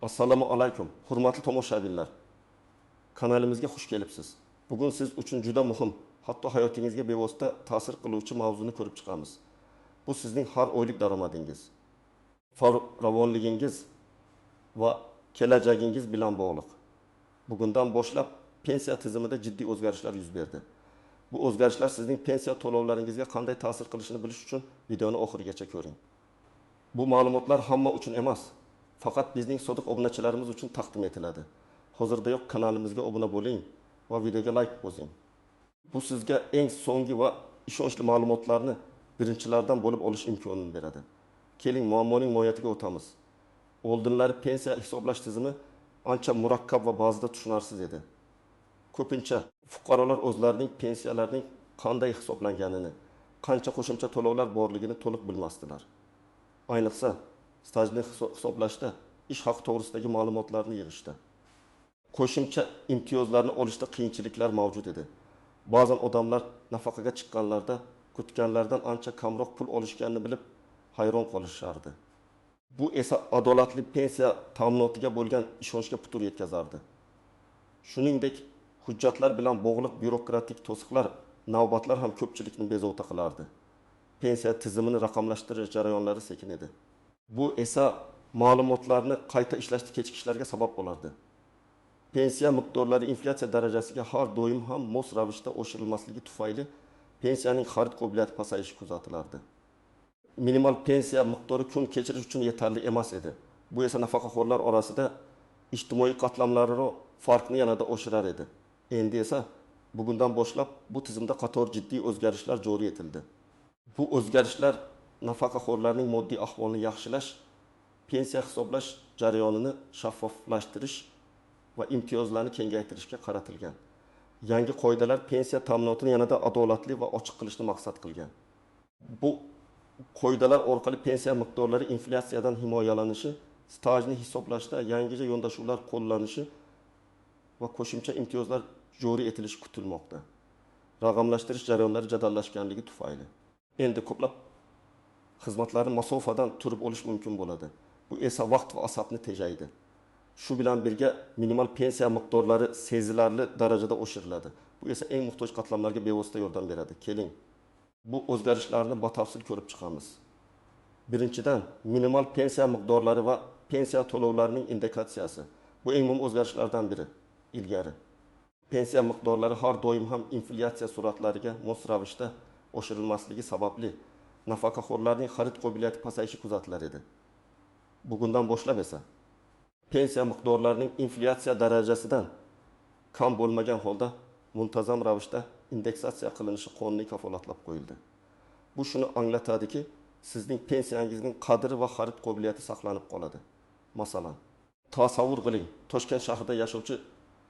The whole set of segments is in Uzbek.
Assalomu alaykum, hurmatli tomoshabinlar. Kanalimizga xush kelibsiz. Bugun siz uchun juda muhim, hatto hayotingizga bevosita ta'sir qiluvchi mavzuni ko'rib chiqamiz. Bu sizning har oylik daromadingiz, farovonligingiz va kelajagingiz bilan bog'liq. Bugundan boshlab pensiya tizimida jiddiy o'zgarishlar yuz berdi. Bu o'zgarishlar sizning pensiya to'lovlaringizga qanday ta'sir qilishini bilish uchun videoni oxirigacha ko'ring. Bu ma'lumotlar hamma uchun emas, faqat bizning sodiq obunachilarimiz uchun taqdim etiladi. Hozirdayoq kanalimizga obuna bo'ling va videoga like bosing. Bu sizga eng so'nggi va ishonchli ma'lumotlarni birinchilardan bo'lib olish imkonini beradi. Keling, muammoning mohiyatiga o'tamiz. Oldinlari pensiya hisoblash tizimi ancha murakkab va ba'zida tushunarsiz edi. Ko'pincha fuqarolar o'zlarining pensiyalarining qanday hisoblanganini, qancha qo'shimcha to'lovlar borligini to'liq bilmasdilar. Ayniqsa, stajni hisoblashda, ish haqi to'g'risidagi ma'lumotlarni yig'ishda, qo'shimcha imtiyozlarni olishda qiyinchiliklar mavjud edi. Ba'zan odamlar nafaqaga chiqqanlarda kutganlardan ancha kamroq pul olishganini bilib hayron qolishardi. Bu esa adolatli pensiya ta'minotiga bo'lgan ishonchga putur yetkazardi. Shuningdek, hujjatlar bilan bog'liq byurokratik to'siqlar, navbatlar ham ko'pchilikni bezovta qilardi. Pensiya tizimini raqamlashtirish jarayonlari sekin edi. Bu esa ma'lumotlarni qayta ishlashda kechikishlarga sabab bo'lardi. Pensiya miqdorlari inflyatsiya darajasiga har doim ham mos ravishda oshirilmasligi tufayli pensiyaning xarid qobiliyati pasayishi kuzatilardi. Minimal pensiya miqdori kun kechirish uchun yetarli emas edi. Bu esa nafaqaxo'rlar orasida ijtimoiy qatlamlararo farqni yanada oshirar edi. Endi esa bugundan boshlab bu tizimda qator jiddiy o'zgarishlar joriy etildi. Bu o'zgarishlar nafaqaxo'rlarning moddiy ahvolini yaxshilash, pensiya hisoblash jarayonini shaffoflashtirish va imtiyozlarni kengaytirishga qaratilgan. Yangi qoidalar pensiya ta'minotini yanada adolatli va ochiq qilishni maqsad qilgan. Bu qoidalar orqali pensiya miqdorlari inflyatsiyadan himoyalanishi, stajni hisoblashda yangicha yondashuvlar qo'llanishi va qo'shimcha imtiyozlar joriy etilishi kutilmoqda. Raqamlashtirish jarayonlari jadallashganligi tufayli endi ko'plab xizmatlarni masofadan turib olish mumkin bo'ladi. Bu esa vaqt va asabni tejaydi. Shu bilan birga minimal pensiya miqdorlari sezilarli darajada oshiriladi. Bu esa eng muhtoj qatlamlarga bevosita yordam beradi. Keling, bu o'zgarishlarni batafsil ko'rib chiqamiz. Birinchidan, minimal pensiya miqdorlari va pensiya to'lovlarining indikatsiyasi. Bu eng muhim o'zgarishlardan biri. Ilgari pensiya miqdorlari har doim ham inflyatsiya sur'atlariga mos ravishda oshirilmasligi sababli nafaqaxo'rlarning xarid qobiliyati pasayishi kuzatilar edi. Bugundan boshlab esa pensiya miqdorlarining inflyatsiya darajasidan kam bo'lmagan holda muntazam ravishda indeksatsiya qilinishi qonuniy kafolatlab qo'yildi. Bu shuni anglatadiki, sizning pensiyangizning qadri va xarid qobiliyati saqlanib qoladi. Masalan, tasavvur qiling, Toshkent shahrida yashovchi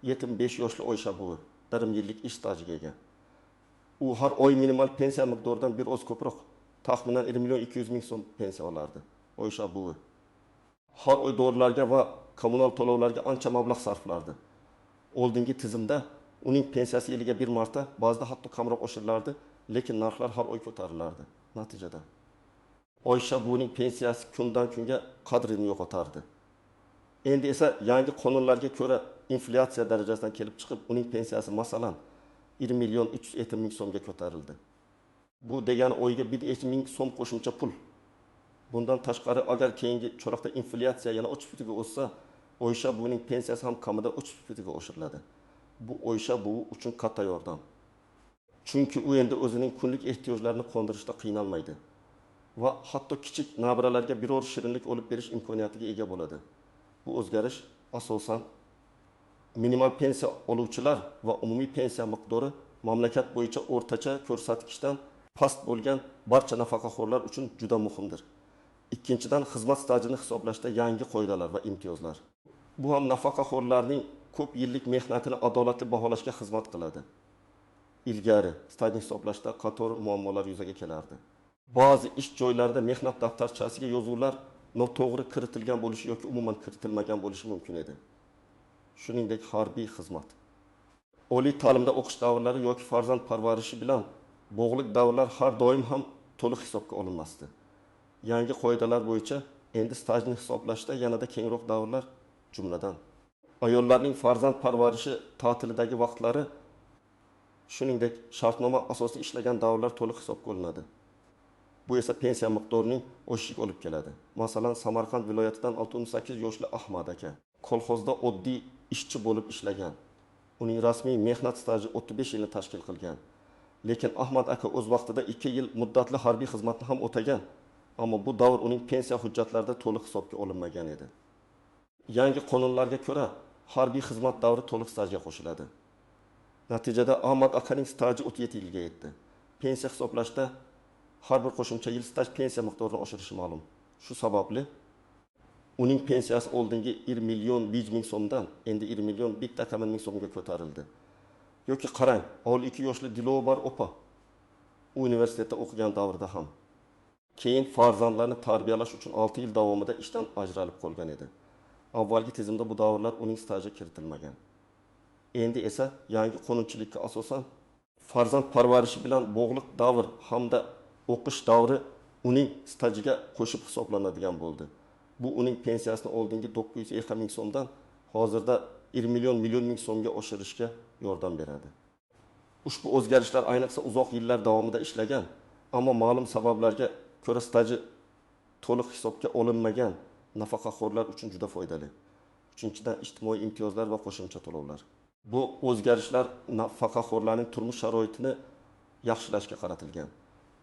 75 yoshli Oysha buvi yarim yillik ish stajiga ega. U har oy minimal pensiya miqdoridan bir oz ko'proq, taxminan 1 million 200 ming so'm pensiya olardi. Oysha buvi har oy dorilarga va kommunal to'lovlarga ancha mablag' sarflardi. Oldingi tizimda uning pensiyasi yiliga bir marta, ba'zida hatto kamroq oshirilardi, lekin narxlar har oy ko'tarilardi. Natijada Oysha buvining pensiyasi kundan kunga qadrini yo'qotardi. Endi esa yangi qonunlarga ko'ra inflyatsiya darajasidan kelib chiqib, uning pensiyasi masalan 1 million 307 ming so'mga ko'tarildi. Bu degani oyiga 1 ming so'm qo'shimcha pul. Bundan tashqari, agar keyingi chorakda inflyatsiya yana 3% ga o'ssa, Oysha buvining pensiyasi ham kamida 3% ga oshiriladi. Bu Oysha buvi uchun katta yordam. Chunki u endi o'zining kunlik ehtiyojlarini qondirishda qiynalmaydi va hatto kichik nabiralarga biror shirinlik olib berish imkoniyatiga ega bo'ladi. Bu o'zgarish asosan minimal pensiya oluvchilar va umumiy pensiya miqdori mamlakat bo'yicha o'rtacha ko'rsatkichdan past bo'lgan barcha nafaqaxo'rlar uchun juda muhimdir. Ikkinchidan, xizmat stajini hisoblashda yangi qoidalar va imtiyozlar. Bu ham nafaqaxo'rlarning ko'p yillik mehnatini adolatli baholashga xizmat qiladi. Ilgari stajni hisoblashda qator muammolar yuzaga kelardi. Ba'zi ish joylarida mehnat daftarchasiga yozuvlar noto'g'ri kiritilgan bo'lishi yoki umuman kiritilmagan bo'lishi mumkin edi. Shuningdek, harbiy xizmat, oliy ta'limda o'qish davrlari yoki farzand parvarishi bilan bog'liq davrlar har doim ham to'liq hisobga olinmasdi. Yangi qoidalar bo'yicha endi stajni hisoblashda yanada kengroq davrlar Jumladan, ayollarning farzand parvarishi ta'tilidagi vaqtlari, shuningdek, shartnoma asosida ishlagan davrlar to'liq hisobga olinadi. Bu esa pensiya miqdorining oshishiga olib keladi. Masalan, Samarqand viloyatidan 68 yoshli Ahmad aka kolxozda oddiy ishchi bo'lib ishlagan. Uning rasmiy mehnat staji 35 yilni tashkil qilgan. Lekin Ahmad aka o'z vaqtida 2 yil muddatli harbiy xizmatni ham o'tagan, ammo bu davr uning pensiya hujjatlarida to'liq hisobga olinmagan edi. Yangi qonunlarga ko'ra, harbiy xizmat davri to'liq stajga qo'shiladi. Natijada Ahmad akaning staji 37 yilga yetdi. Pensiya hisoblashda har bir qo'shimcha yil staj pensiya miqdorini oshirishi ma'lum. Shu sababli uning pensiyasi oldingi 1 million 5 ming so'mdan endi 1 million 1 ming so'mga ko'tarildi. Yoki qarang, 52 yoshli Dilobar opa universitetda o'qigan davrida ham keyin farzandlarni tarbiyalash uchun 6 yil davomida ishdan ajralib qolgan edi. Avvalgi tizimda bu davrlar uning stajiga kiritilmagan. Endi esa yangi qonunchilikka asosan farzand parvarishi bilan bog'liq davr hamda o'qish davri uning stajiga qo'shib hisoblanadigan bo'ldi. Bu uning pensiyasini oldingi 950 ming so'mdan hozirda 1 million ming so'mga oshirishga yordam beradi. Ushbu o'zgarishlar ayniqsa uzoq yillar davomida ishlagan, ammo ma'lum sabablarga ko'ra staji to'liq hisobga olinmagan nafaqaxo'rlar uchun juda foydali. Uchinchidan, ijtimoiy imtiyozlar va qo'shimcha to'lovlar. Bu o'zgarishlar nafaqaxo'rlarning turmush sharoitini yaxshilashga qaratilgan.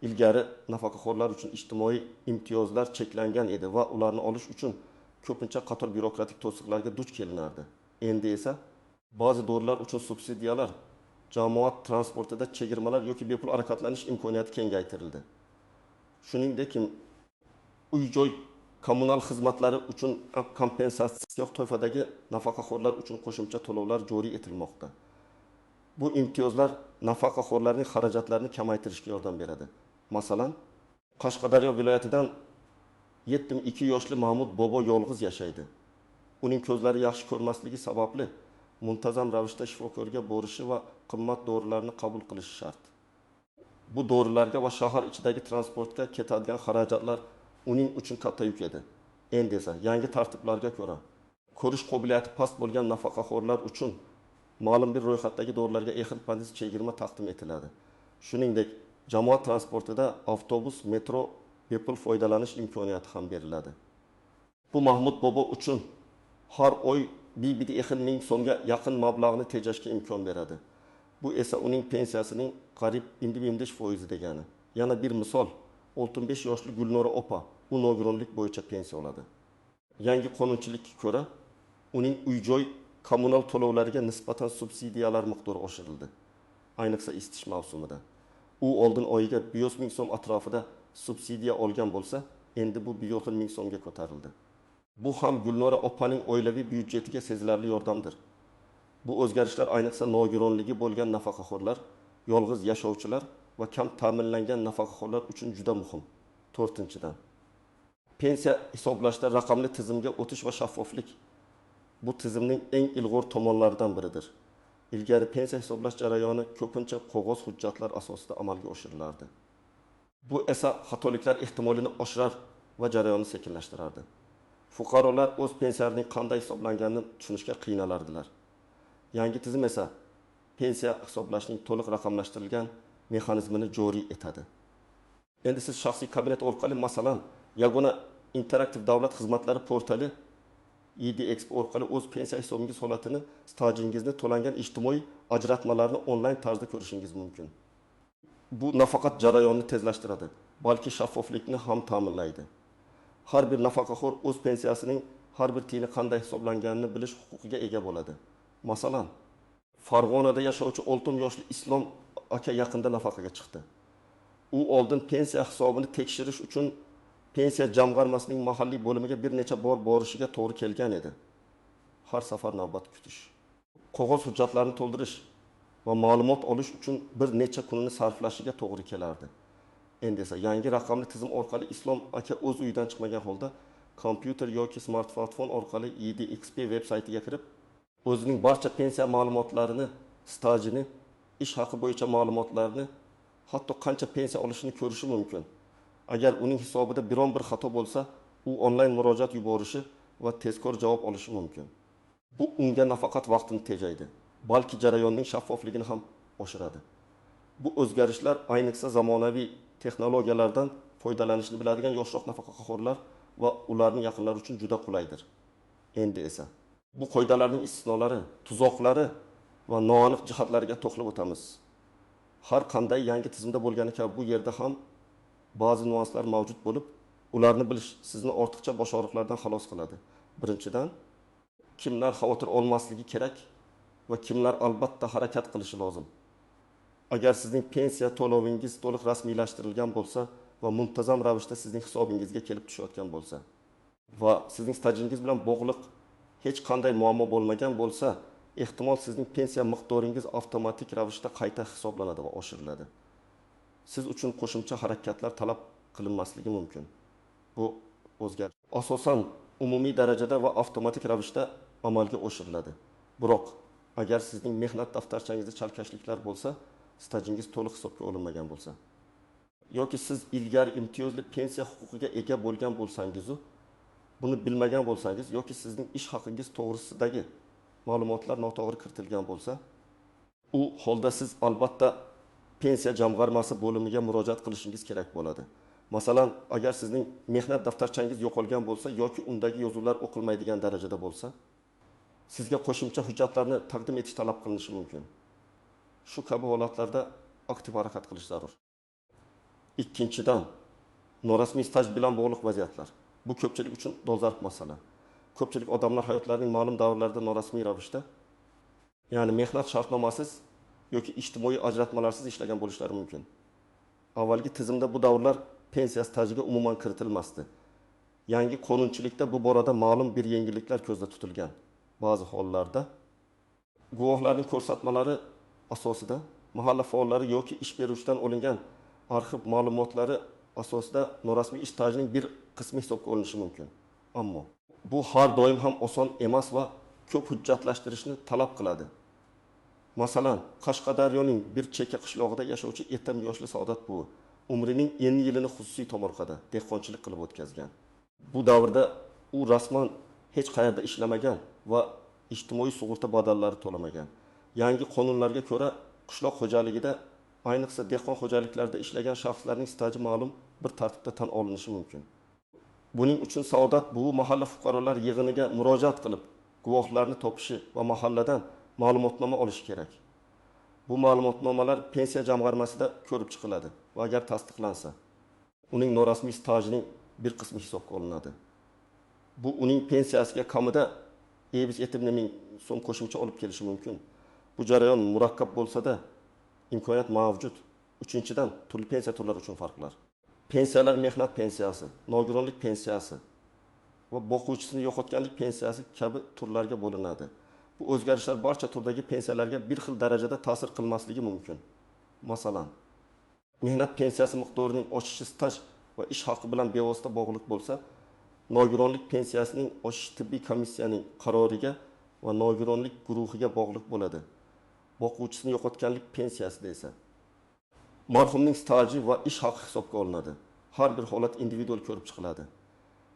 Ilgari nafaqaxo'rlar uchun ijtimoiy imtiyozlar cheklangan edi va ularni olish uchun ko'pincha qator byurokratik to'siqlarga duch kelinardi. Endi esa ba'zi dorilar uchun subsidiyalar, jamoat transportida chegirmalar yoki bepul harakatlanish imkoniyati kengaytirildi. Shuningdek, uy-joy kommunal xizmatlari uchun kompensatsiya toifadagi nafaqaxo'rlar uchun qo'shimcha to'lovlar joriy etilmoqda. Bu imtiyozlar nafaqaxo'rlarning xarajatlarini kamaytirishga yordam beradi. Masalan, Qashqadaryo viloyatidan 72 yoshli Mahmud bobo yolg'iz yashaydi. Uning ko'zlari yaxshi ko'rmasligi sababli muntazam ravishda shifokorga borishi va qimmat dorilarni qabul qilishi shart. Bu dorilarga va shahar ichidagi transportga ketadigan xarajatlar uning uchun katta yuk edi. Endi esa yangi tartiblarga ko'ra, ko'rish qobiliyati past bo'lgan nafaqaxo'rlar uchun ma'lum bir ro'yxatdagi dorilarga exil chegirma taqdim etiladi. Shuningdek, jamoat transportida avtobus, metro bepul foydalanish imkoniyati ham beriladi. Bu Mahmud bobo uchun har oy 1,5 ming so'mga yaqin mablag'ni tejashga imkon beradi. Bu esa uning pensiyasining qariyb 25% degani. Yana bir misol, 65 yoshli Gulnora opa, u nogironlik bo'yicha pensiya oladi. Yangi qonunchilikka ko'ra, uning uy-joy kommunal to'lovlariga nisbatan subsidiyalar miqdori oshirildi. Ayniqsa isitish mavsumida. U oldin oyiga 500 ming so'm atrofida subsidiya olgan bo'lsa, endi bu 1,5 ming so'mga ko'tarildi. Bu ham Gulnora opaning oilaviy byudjetiga sezilarli yordamdir. Bu o'zgarishlar ayniqsa nogironligi bo'lgan nafaqaxo'rlar, yolg'iz yashovchilar va kam ta'minlangan nafaqaxo'rlar uchun juda muhim. To'rtinchidan, pensiya hisoblashda raqamli tizimga o'tish va shaffoflik bu tizimning eng ilg'or tomonlaridan biridir. Ilgari pensiya hisoblash jarayoni ko'pincha qog'oz hujjatlar asosida amalga oshirilardi. Bu esa xatoliklar ehtimolini oshirar va jarayonni sekinlashtirardi. Fuqarolar o'z pensiyalarining qanday hisoblanganini tushunishga qiynalardilar. Yangi tizim esa pensiya hisoblashning to'liq raqamlashtirilgan mexanizmini joriy etadi. Endi siz shaxsiy kabinet orqali, masalan, yagona interaktiv davlat xizmatlari portali EDXP orqali o'z pensiya hisobingiz holatini, stajingizni, to'langan ijtimoiy ajratmalarni onlayn tarzda ko'rishingiz mumkin. Bu nafaqat jarayonni tezlashtiradi, balki shaffoflikni ham ta'minlaydi. Har bir nafaqaxo'r o'z pensiyasining har bir tiyini qanday hisoblanganini bilish huquqiga ega bo'ladi. Masalan, Farg'onada yashovchi 60 yoshli Islom aka yaqinda nafaqaga chiqdi. U oldin pensiya hisobini tekshirish uchun pensiya jamg'armasining mahalliy bo'limiga bir necha bor borishiga to'g'ri kelgan edi. Har safar navbat kutish, qog'oz hujjatlarni to'ldirish va ma'lumot olish uchun bir necha kunini sarflashiga to'g'ri kelardi. Endi esa yangi raqamli tizim orqali Islom aka o'z uyidan chiqmagan holda kompyuter yoki smartfon orqali EDXP veb saytiga kirib, o'zining barcha pensiya ma'lumotlarini, stajini, ish haqi bo'yicha ma'lumotlarni, hatto qancha pensiya olishini ko'rishi mumkin. Agar uning hisobida biron bir xato bo'lsa, u onlayn murojaat yuborishi va tezkor javob olishi mumkin. Bu unga nafaqat vaqtini tejaydi, balki jarayonning shaffofligini ham oshiradi. Bu o'zgarishlar ayniqsa zamonaviy texnologiyalardan foydalanishni biladigan yoshroq nafaqaxo'rlar va ularning yaqinlari uchun juda qulaydir. Endi esa bu qoidalarning istisnolari, tuzoqlari va noaniq jihatlariga to'xtalib o'tamiz. Har qanday yangi tizimda bo'lgani kabi bu yerda ham ba'zi nyuanslar mavjud bo'lib, ularni bilish sizni ortiqcha bosh og'riqlardan xalos qiladi. Birinchidan, kimlar xavotir olmasligi kerak va kimlar albatta harakat qilishi lozim. Agar sizning pensiya to'lovingiz to'liq rasmiylashtirilgan bo'lsa va muntazam ravishda sizning hisobingizga kelib tushayotgan bo'lsa va sizning stajingiz bilan bog'liq hech qanday muammo bo'lmagan bo'lsa, ehtimol sizning pensiya miqdoringiz avtomatik ravishda qayta hisoblanadi va oshiriladi. Siz uchun qo'shimcha harakatlar talab qilinmasligi mumkin. Bu o'zgarish asosan umumiy darajada va avtomatik ravishda amalga oshiriladi. Biroq agar sizning mehnat daftarchangizda chalkashliklar bo'lsa, stajingiz to'liq hisobga olinmagan bo'lsa yoki siz ilgari imtiyozli pensiya huquqiga ega bo'lgan bo'lsangiz, buni bilmagan bo'lsangiz yoki sizning ish haqingiz to'g'risidagi ma'lumotlar noto'g'ri kiritilgan bo'lsa, u holda siz albatta pensiya jamg'armasi bo'limiga murojaat qilishingiz kerak bo'ladi. Masalan, agar sizning mehnat daftarchangiz yo'qolgan bo'lsa yoki undagi yozuvlar o'qilmaydigan darajada bo'lsa, sizga qo'shimcha hujjatlarni taqdim etish talab qilinishi mumkin. Shu kabi holatlarda aktiv harakat qilish zarur. Ikkinchidan, norasmiy staj bilan bog'liq vaziyatlar. Bu ko'pchilik uchun dolzarb masala. Ko'pchilik odamlar hayotlarining ma'lum davrlarida norasmiy ravishda, ya'ni mehnat shartnomasiz yoki ijtimoiy ajratmalarsiz ishlagan bo'lishlari mumkin. Avvalgi tizimda bu davrlar pensiya stajiga umuman kiritilmasdi. Yangi qonunchilikda bu borada ma'lum bir yengilliklar ko'zda tutilgan. Ba'zi hollarda guvohlarning ko'rsatmalari asosida mahalla faollari yoki ish beruvchidan olingan arxiv ma'lumotlari asosida norasmiy ish stajining bir qismi hisobga olinishi mumkin. Ammo bu har doim ham oson emas va ko'p hujjatlashtirishni talab qiladi. Masalan, Qashqadaryoning bir chekka qishlog'ida yashovchi 70 yoshli Saodat buvi umrining 50 yilini xususiy tomorqada dehqonchilik qilib o'tkazgan. Bu davrda u rasman hech qayerda ishlamagan va ijtimoiy sug'urta badallari to'lamagan. Yangi qonunlarga ko'ra, qishloq xo'jaligida, ayniqsa dehqon xo'jaliklarida ishlagan shaxslarning staji ma'lum bir tartibda tan olinishi mumkin. Buning uchun Saodat buvi mahalla fuqarolar yig'iniga murojaat qilib, guvohlarni topishi va mahalladan ma'lumotnoma olishi kerak. Bu ma'lumotnomalar pensiya jamg'armasida ko'rib chiqiladi va agar tasdiqlansa, uning norasmiy stajining bir qismi hisobga olinadi. Bu uning pensiyasiga kamida 7 ming so'm qo'shimcha olib kelishi mumkin. Bu jarayon murakkab bo'lsa-da, imkoniyat mavjud. Uchinchidan, turli pensiya turlari uchun farqlar. Pensiyalar mehnat pensiyasi, nogironlik pensiyasi va boquvchisini yo'qotganlik pensiyasi kabi turlarga bo'linadi. Bu o'zgarishlar barcha turdagi pensiyalarga bir xil darajada ta'sir qilmasligi mumkin. Masalan, mehnat pensiyasi miqdorining oshishi staj va ish haqi bilan bevosita bog'liq bo'lsa, nogironlik pensiyasining oshishi tibbiy komissiyaning qaroriga va nogironlik guruhiga bog'liq bo'ladi. Boquvchisini yo'qotganlik pensiyasida esa marhumning staji va ish haqi hisobga olinadi. Har bir holat individual ko'rib chiqiladi.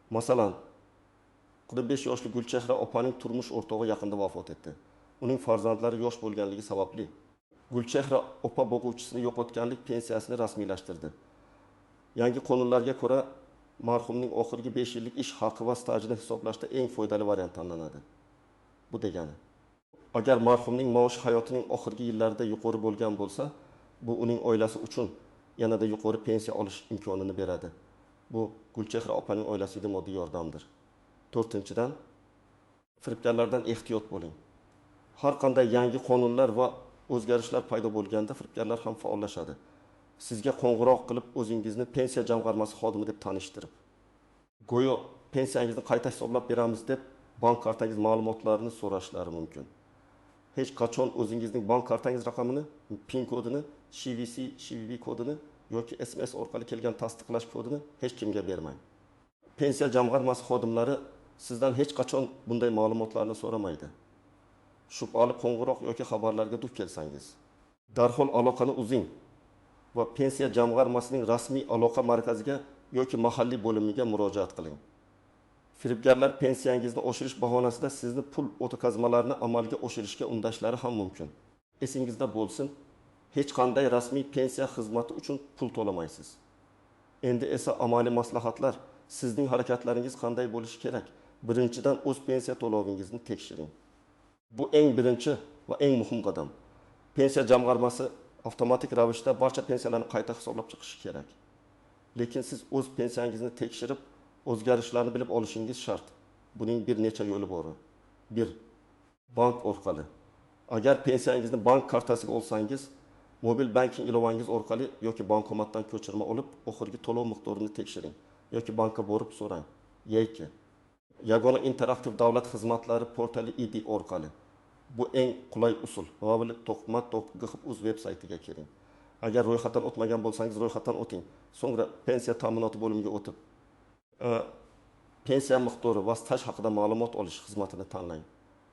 Masalan, 45 yoshli Gulchehra opaning turmush o'rtog'i yaqinda vafot etdi. Uning farzandlari yosh bo'lganligi sababli Gulchehra opa boquvchisini yo'qotganlik pensiyasini rasmiylashtirdi. Yangi qonunlarga ko'ra, marhumning oxirgi 5 yillik ish haqi va stajini hisoblashda eng foydali variant tanlanadi. Bu degani, agar marhumning maoshi hayotining oxirgi yillarida yuqori bo'lgan bo'lsa, bu uning oilasi uchun yanada yuqori pensiya olish imkonini beradi. Bu Gulchehra opaning oilasiga moddiy yordamdir. To'rtinchidan, firibgarlardan ehtiyot bo'ling. Har qanday yangi qonunlar va o'zgarishlar paydo bo'lganda firibgarlar ham faollashadi. Sizga qo'ng'iroq qilib o'zingizni pensiya jamg'armasi xodimi deb tanishtirib, go'yo pensiyangizni qayta hisoblab beramiz deb bank kartangiz ma'lumotlarini so'rashlari mumkin. Hech qachon o'zingizning bank kartangiz raqamini, PIN kodini, CVC, CVV kodini yoki SMS orqali kelgan tasdiqlash kodini hech kimga bermang. Pensiya jamg'armasi xodimlari sizdan hech qachon bunday ma'lumotlarni so'ramaydi. Shubhali qo'ng'iroq yoki xabarlarga duch kelsangiz, darhol aloqani uzing va pensiya jamg'armasining rasmiy aloqa markaziga yoki mahalliy bo'limiga murojaat qiling. Firibgarlar pensiyangizni oshirish bahonasida sizni pul o'tkazmalarini amalga oshirishga undashlari ham mumkin. Esingizda bo'lsin, hech qanday rasmiy pensiya xizmati uchun pul to'lamaysiz. Endi esa amaliy maslahatlar. Sizning harakatlaringiz qanday bo'lishi kerak? Birinchidan, o'z pensiya to'lovingizni tekshiring. Bu eng birinchi va eng muhim qadam. Pensiya jamg'armasi avtomatik ravishda barcha pensiyalarni qayta hisoblab chiqishi kerak. Lekin siz o'z pensiyangizni tekshirib, o'zgarishlarni bilib olishingiz shart. Buning bir necha yo'li bor. 1. Bank orqali. Agar pensiyangizni bank kartasiga olsangiz, mobil banking ilovangiz orqali yoki bankomatdan ko'chirma olib, oxirgi to'lov miqdorini tekshiring yoki bankka borib so'rang. 2. Yagona interaktiv davlat xizmatlari portali ID orqali. Bu eng qulay usul. To'qma.gov.uz veb saytiga kiring. Agar ro'yxatdan o'tmagan bo'lsangiz, ro'yxatdan o'ting. So'ngra pensiya ta'minoti bo'limiga o'tib, pensiya miqdori va staj haqida ma'lumot olish xizmatini tanlang.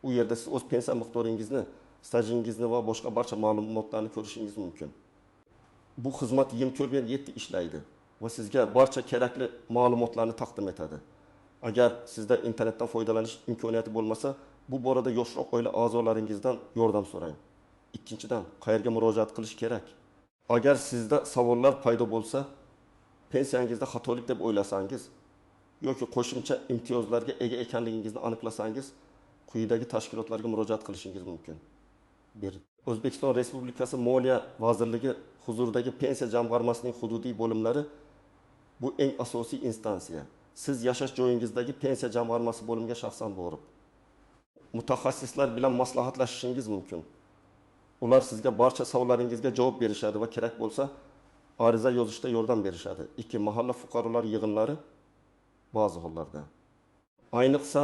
U yerda siz o'z pensiya miqdoringizni, stajingizni va boshqa barcha ma'lumotlarni ko'rishingiz mumkin. Bu xizmat 24/7 ishlaydi va sizga barcha kerakli ma'lumotlarni taqdim etadi. Agar sizda internetdan foydalanish imkoniyati bo'lmasa, bu borada yoshroq oila a'zolaringizdan yordam so'rang. Ikkinchidan, qayerga murojaat qilish kerak? Agar sizda savollar paydo bo'lsa, pensiyangizda xatolik deb o'ylasangiz yoki qo'shimcha imtiyozlarga ega ekanligingizni aniqlasangiz, quyidagi tashkilotlarga murojaat qilishingiz mumkin. 1. O'zbekiston Respublikasi Moliya vazirligi huzuridagi pensiya jamg'armasining hududiy bo'limlari bu eng asosiy instansiya. Siz yashash joyingizdagi pensiya jamg'armasi bo'limiga shaxsan borib, mutaxassislar bilan maslahatlashishingiz mumkin. Ular sizga barcha savollaringizga javob berishadi va kerak bo'lsa ariza yozishda yordam berishadi. 2. Mahalla fuqarolar yig'inlari ba'zi hollarda. Ayniqsa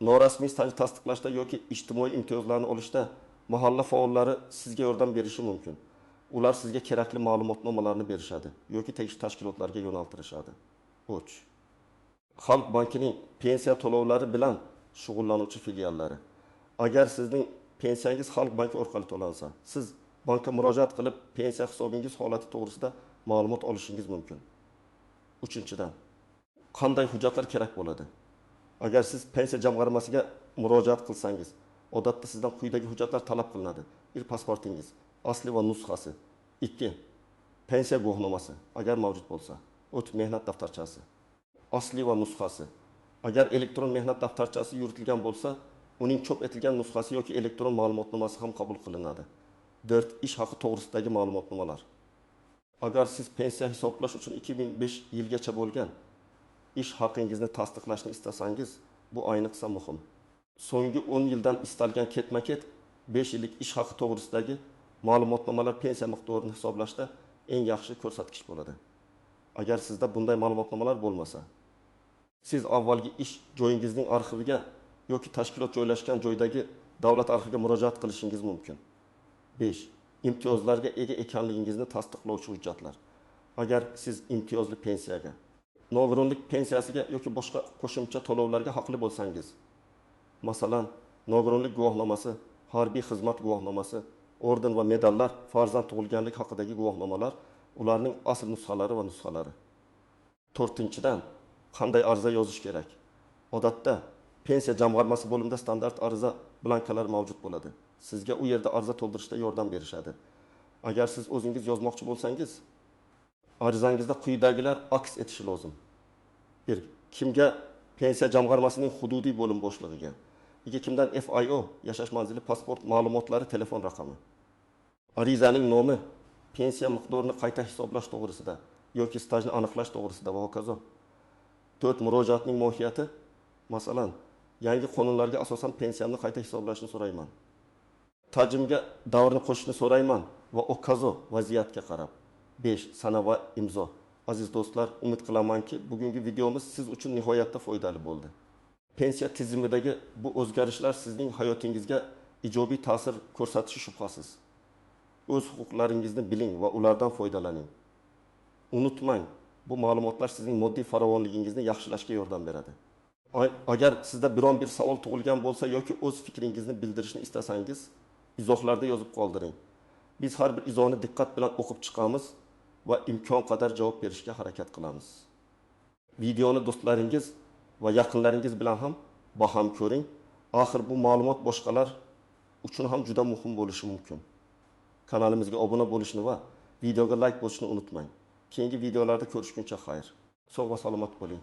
norasmiy staj tasdiqlashda yoki ijtimoiy imtiyozlarni olishda mahalla faollari sizga yordam berishi mumkin. Ular sizga kerakli ma'lumotnomalarni berishadi yoki tegishli tashkilotlarga yo'naltirishadi. 3. Xalq bankining pensiya to'lovlari bilan shug'ullanuvchi filiallari. Agar sizning pensiyangiz Xalq banki orqali to'lansa, siz bankka murojaat qilib, pensiya hisobingiz holati to'g'risida ma'lumot olishingiz mumkin. 3. Qanday hujjatlar kerak bo'ladi? Agar siz pensiya jamg'armasiga murojaat qilsangiz, odatda sizdan quyidagi hujjatlar talab qilinadi. 1. Pasportingiz, asli va nusxasi. 2. Pensiya guvohnomasi, agar mavjud bo'lsa. 3. Mehnat daftarchasi, asli va nusxasi. Agar elektron mehnat daftarchasi yuritilgan bo'lsa, uning chop etilgan nusxasi yoki elektron ma'lumotnomasi ham qabul qilinadi. 4. Ish haqi to'g'risidagi ma'lumotnomalar. Agar siz pensiya hisoblash uchun 2005 yilgacha bo'lgan ish haqingizni tasdiqlashni istasangiz, bu ayniqsa muhim. So'nggi 10 yildan istalgan ketma-ket 5 yillik ish haqi to'g'risidagi ma'lumotnomalar pensiya miqdorini hisoblashda eng yaxshi ko'rsatkich bo'ladi. Agar sizda bunday ma'lumotnomalar bo'lmasa, siz avvalgi ish joyingizning arxiviga yoki tashkilot joylashgan joydagi davlat arxiviga murojaat qilishingiz mumkin. 5. Imtiyozlarga ega ekanligingizni tasdiqlovchi hujjatlar. Agar siz imtiyozli pensiyaga, nogironlik pensiyasiga yoki boshqa qo'shimcha to'lovlarga haqli bo'lsangiz, masalan, nogironlik guvohnomasi, harbiy xizmat guvohnomasi, orden va medallar, farzand tug'ilganlik haqidagi guvohnomalar, ularning asl nusxalari va nusxalari. 4. Qanday ariza yozish kerak? Odatda pensiya jamg'armasi bo'limida standart ariza blankalari mavjud bo'ladi. Sizga u yerda ariza to'ldirishda yordam berishadi. Agar siz o'zingiz yozmoqchi bo'lsangiz, arizangizda quyidagilar aks etishi lozim. 1. Kimga? Pensiya jamg'armasining hududiy bo'lim boshlig'iga. 2. Kimdan? FIO, yashash manzili, pasport ma'lumotlari, telefon raqami. Arizaning nomi, pensiya miqdorini qayta hisoblash to'g'risida yoki stajni aniqlash to'g'risida va hokazo. 4. Murojaatning mohiyati, masalan, yangi qonunlarga asosan pensiyamni qayta hisoblashni so'rayman. Tajimga davrni qo'shishni so'rayman va hokazo vaziyatga qarab. 5. Sana va imzo. Aziz do'stlar, umid qilamanki, bugungi videomiz siz uchun nihoyatda foydali bo'ldi. Pensiya tizimidagi bu o'zgarishlar sizning hayotingizga ijobiy ta'sir ko'rsatishi shubhasiz. O'z huquqlaringizni biling va ulardan foydalaning. Unutmang, bu ma'lumotlar sizning moddiy farovonligingizni yaxshilashga yordam beradi. Agar sizda biron bir savol tug'ilgan bo'lsa yoki o'z fikringizni bildirishni istasangiz, izohlarda yozib qoldiring. Biz har bir izohni diqqat bilan o'qib chiqamiz va imkon qadar javob berishga harakat qilamiz. Videoni do'stlaringiz va yaqinlaringiz bilan ham baham ko'ring. Axir bu ma'lumot boshqalar uchun ham juda muhim bo'lishi mumkin. Kanalimizga obuna bo'lishni va videoga layk bosishni unutmang. Keyingi videolarda ko'rishguncha xayr. Sog' va salomat bo'ling.